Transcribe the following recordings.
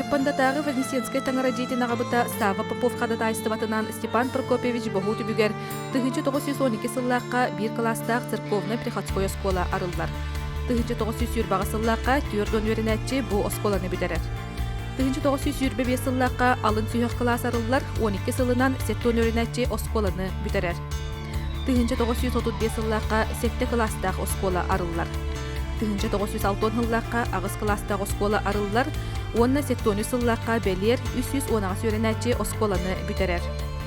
Чаппандатааҕы Вознесенскай таҥара дьиэтин аҕабыта Савва Попов хадатаайыстыбатынан Степан Прокопьевич Боһуу түбүгэр 1912 сыллаахха биир кылаастаах церковнай-приходской оскуола арыллар. 1928 сыллаахха 40 үөрэнээччи бу оскуоланы бүтэрэр. 1925 сыллаахха алын сүһүөх кылаас арыллар, 12 сылынан 70 үөрэнээччи оскуоланы бүтэрэр. 1935 сыллаахха сэттэ кылаастаах оскуола арыллар. 1960 сыллаахха аҕыс кылаастаах оскуола арыллар уонна 73 сыллаахха бэлиэр 318 үөрэнээччи оскуоланы бүтэрэр.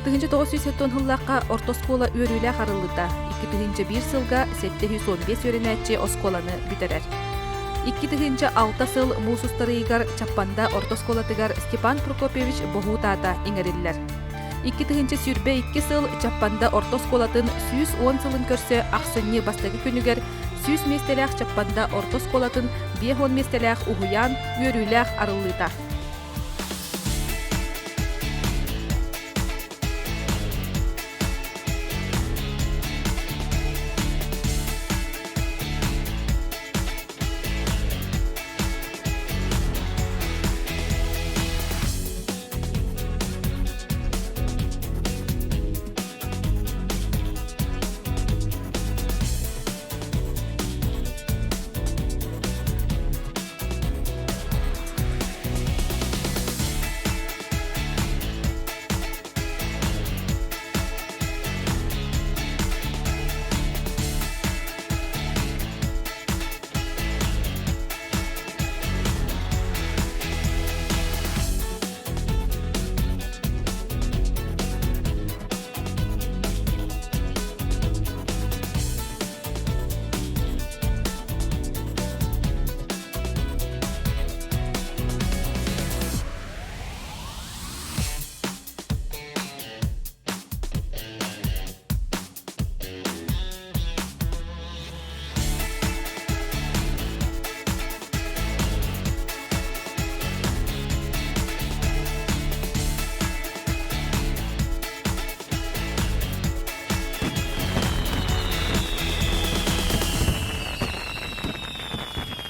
1970 сыллаахха орто оскуола үөрүүлээх арыллыыта 2001 сылга 715 үөрэнээччи оскуоланы бүтэрэр. 2006 сыл муус устарыйыгар Чаппанда орто оскуолатыгар Степан Прокопьевич Боһуут аата иҥэриллэр. 2022 сыл Чаппанда орто оскуолатын 110 сылын көрсө ахсынньы бастакы күнүгэр 100 миэстэлээх Чаппанда орто оскуолатын 50 миэстэлээх уһуйаан үөрүүлээх арыллыыта.